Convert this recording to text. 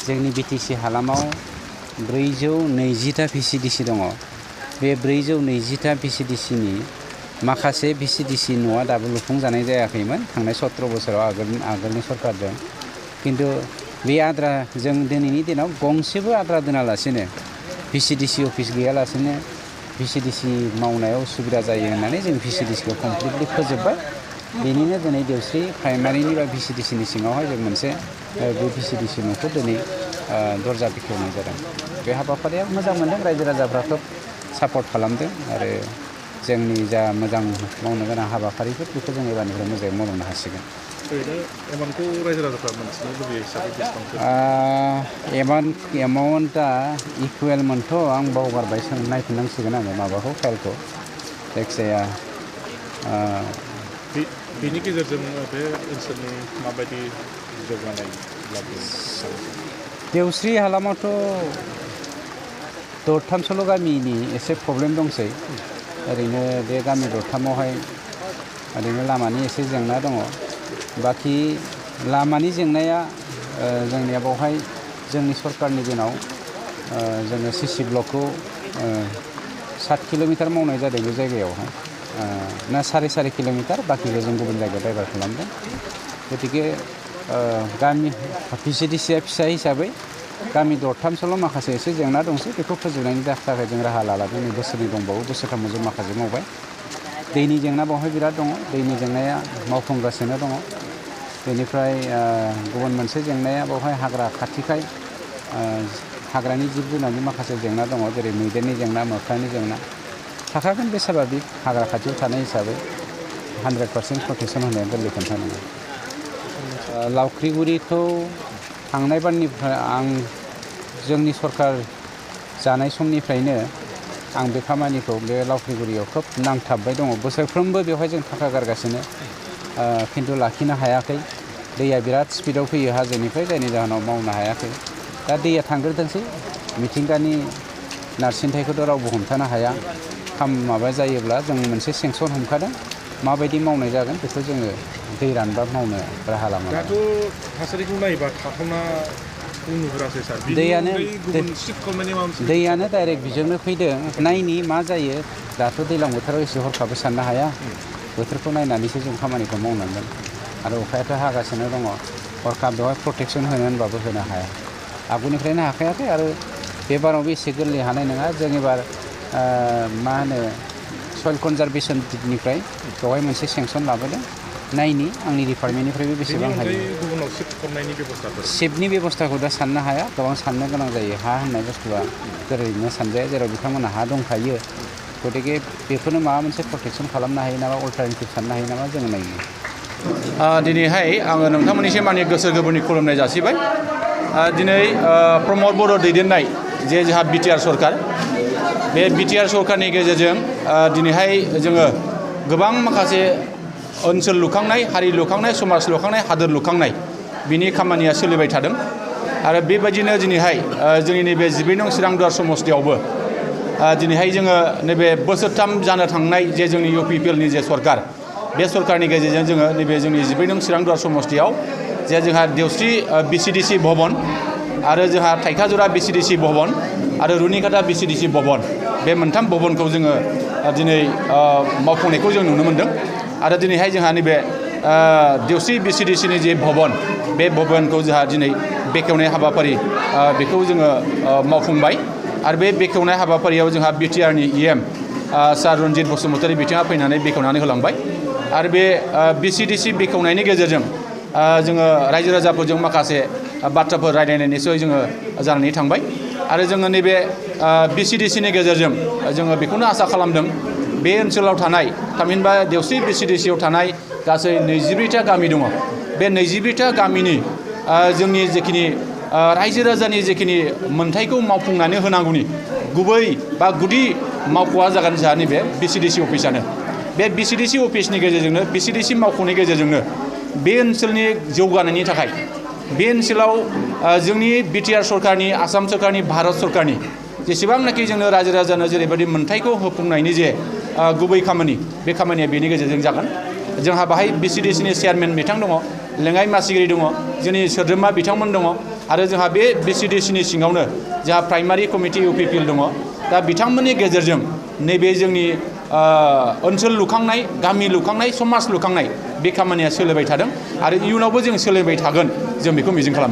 जोंनि बिटिसि हालामाव 420टा Vcdc दङ। बे 420टा Vcdcनि माखासे Vcdc न'आ दाबो लुफुंजानाय जायाखैमोन थांनाय 17 बोसोराव आगोलनि सरकारजों। किन्तु बे आद्रा जों दिनैनि दिनाव गंसेबो आद्रा दोनालासिनो Vcdc अफिस गैयालासिनो Vcdc मावनायाव उसुबिदा जायो होननानै जों Vcdcखौ कमप्लिटलि फोजोबबाय। बेनिनो दिनै देवस्रि प्राइमारिनि बा Vcdcनि सिङावहाय जों मोनसे बे Vcdc न'खौ दिनै दरजा बेखेवनाय जादों। बे हाबाफारिया मोजां मोनदों, रायजो राजाफ्रा खोब सापर्ट खालामदों आरो जोंनि जा मोजां मावनो गोनां हाबाफारिफोर बेखौ जों एबारनिफ्राय मोजाङै मावलांनो हासिगोन। एमाउन्टखौ रायजो राजाफ्रा मोनथिनो लुबैयो हिसाबै बेसेबांसो? एमाउन्टआ इकुवेलमोनथ' आं बावगारबाय, नायफिननांसिगोन आङो माबाखौ फाइलखौ जायखिजाया। बेनि गेजेरजों बे ओनसोलनि माबायदि जौगानाय लाबोयो? देवस्रि हालामावथ' दरथामसोल' गामिनि एसे प्रब्लेम दंसै। ओरैनो बे गामि दरथामावहाय ओरैनो लामानि एसे जेंना दङ। बाखि लामानि जेंनाया जोंनिया बावहाय जोंनि सरकारनि दिनाव जोङो सिसि ब्लकखौ 7 किल'मिटार मावनाय जादों बे जायगायावहाय, ना 4.5 किल'मिटार, बाखिखौ जों गुबुन जायगायाव डाइभार खालामदों। गतिके गामि Vcdcआ फिसा हिसाबै गामि दरथामसोल' माखासे एसे जेंना दंसै, बेखौ फोजोबनायनि थाखाय जों राहा लादों। नै बोसोरनै दंबावो, बोसोरथामाव जों माखासे मावबाय। दैनि जेंना बावहाय बिराद दङ, दैनि जेंनाया मावफुंगासिनो दङ। बेनिफ्राय गुबुन मोनसे जेंनाया बावहाय हाग्रा खाथिखाय हाग्रानि जिब जुनारनि माखासे जेंना दङ, जेरै मैदेरनि जेंना, मोख्रानि जेंना थाखागोन। बे स्वाभाबिक, हाग्रा खाथियाव थानाय हिसाबै 100% प्रटेकसन होनाया गोरलै खोथा नङा। लावख्रिगुरिखौ थांनाय बारनिफ्राय जोंनि सरकार जानाय समनिफ्रायनो आं बे खामानिखौ बे लावख्रिगुरियाव खोब नांथाबबाय दङ। बोसोरफ्रोमबो बेवहाय जों थाखा गारगासिनो, खिन्थु लाखिनो हायाखै। दैया बिराद स्पिडाव फैयो हाजोनिफ्राय, जायनि जाहोनाव मावनो हायाखै। दा दैया थांग्रोथोंसै, मिथिंगानि नारसिनथायखौथ' रावबो हमथानो हाया। माबा जायोब्ला जों मोनसे सेंसन हमखादों, माबायदि मावनाय जागोन बेखौ जोङो दै रानबा मावनो राहा लामा। दाथ' थासारिखौ नायोबा थाथावना नुहुरासै सार। दैयानो डाइरेक्ट बिजोंनो फैदों। नायनि मा जायो। दाथ' दैज्लां बोथोराव एसे हरखाबै साननो हाया। बोथोरखौ नायनानैसो जों खामानिखौ मावनांगोन। आरो अखायाथ' हागासिनो दङ, हरखाब बेवहाय प्रटेकसन होनो होनबाबो होनो हाया। आगुनिफ्रायनो हाखायाखै आरो बे बारावबो एसे गोरलै हानाय नङा। जों एबार मा होनो सयल कनजारभेसननिफ्राय बेवहाय मोनसे सेंसन लाबोदों। नायनि आंनि डिपार्टमेन्टनिफ्रायबो बेसेबां हायो। गुबुनाव शिफ्ट खालामनायनि बेब'स्थाफोर? शिफ्टनि बेब'स्थाखौ दा साननो हाया, गोबां साननो गोनां जायो। हा होननाय बुस्थुआ गोरलैयैनो सानजाया, जेराव बिथांमोनहा हा दंखायो। गतिके बेखौनो माबा मोनसे प्रटेकसन खालामनो हायो नामा, अल्टारनेटिभ साननो हायो नामा, जों नायनो। दिनैहाय आङो नोंथांमोननिसिम आंनि गोसो गोरबोनि खुलुमनाय जासिबाय। दिनै प्रमद बर' दैदेननाय जे जोंहा बिटिआर सरकार, बे बिटिआर सरकारनि गेजेरजों दिनैहाय जोङो गोबां माखासे ओनसोल लुखांनाय, हारि लुखांनाय, समाज लुखांनाय, हादोर लुखांनाय, बिनि खामानिया सोलिबाय थादों। आरो बेबायदिनो दिनैहाय जोंनि नैबे 12 नं चिरांदुवार समस्तियावबो दिनैहाय जोङो नैबे बोसोरथाम जानो थांनाय जे जोंनि UPPLनि जे सरकार, बे सरकारनि गेजेरजों जोङो नैबे जोंनि 12 नं चिरांदुवार समस्तियाव जे जोंहा देवस्रि Vcdc भवन आरो जोंहा थाइखाजुरा Vcdc भवन आरो रुनिकाटा Vcdc भवन, बे मोनथाम भवनखौ जोङो दिनै मावफुंनायखौ जों नुनो मोनदों। आरो दिनैहाय जोंहा नैबे देवस्रि Vcdcनि जे भवन, बे भवनखौ जोंहा दिनै बेखेवनाय हाबाफारि बेखौ जोङो मावफुंबाय। आरो बे बेखेवनाय हाबाफारियाव जोंहा बिटिआरनि EM सार रन्जित बसुमतारी बिथाङा फैनानै बेखेवनानै होलांबाय। आरो बे Vcdc बेखेवनायनि गेजेरजों जोङो रायजो राजाफोरजों माखासे बाथ्राफोर रायलायनाय निसय जोङो जानानै थांबाय। आरो जोङो नैबे Vcdcनि गेजेरजों जोङो बेखौनो आसा खालामदों, बे ओनसोलाव थानाय थामहिनबा देवस्रि Vcdcआव थानाय गासै 22टा गामि दङ। बे 22टा गामिनि जोंनि जेखिनि रायजो राजानि जेखिनि मोन्थायखौ मावफुंनानै होनांगौनि गुबै बा गुदि मावख'आ जागोन जोंहा नैबे Vcdc अफिसानो। बे Vcdc अफिसनि गेजेरजोंनो, Vcdc मावख'नि गेजेरजोंनो बे ओनसोलनि जौगानायनि थाखाय, बे ओनसोलाव जोंनि बिटिआर सरकारनि, आसाम सरकारनि, भारत सरकारनि जेसेबांनाखि जोंनो रायजो राजानो जेरैबायदि मोन्थायखौ होफुंनायनि जे गुबै खामानि, बे खामानिया बेनि गेजेरजों जागोन। जोंहा बाहाय Vcdcनि चेयारमेन बिथां दङ, लेङाइ मासिगिरि दङ, जोंनि सोद्रोमा बिथांमोन दङ। आरो जोंहा बे VCDCनि सिङावनो जोंहा प्राइमारि कमिटि UPPL दङ दा बिथांमोननि गेजेरजों नैबे जोंनि ओनसोल लुखांनाय गामि लुखांनाय समाज लुखांनाय बे खामानिया सोलिबाय थादों आरो इयुनावबो जों सोलिबाय थागोन जों बेखौ मिजिं खालामो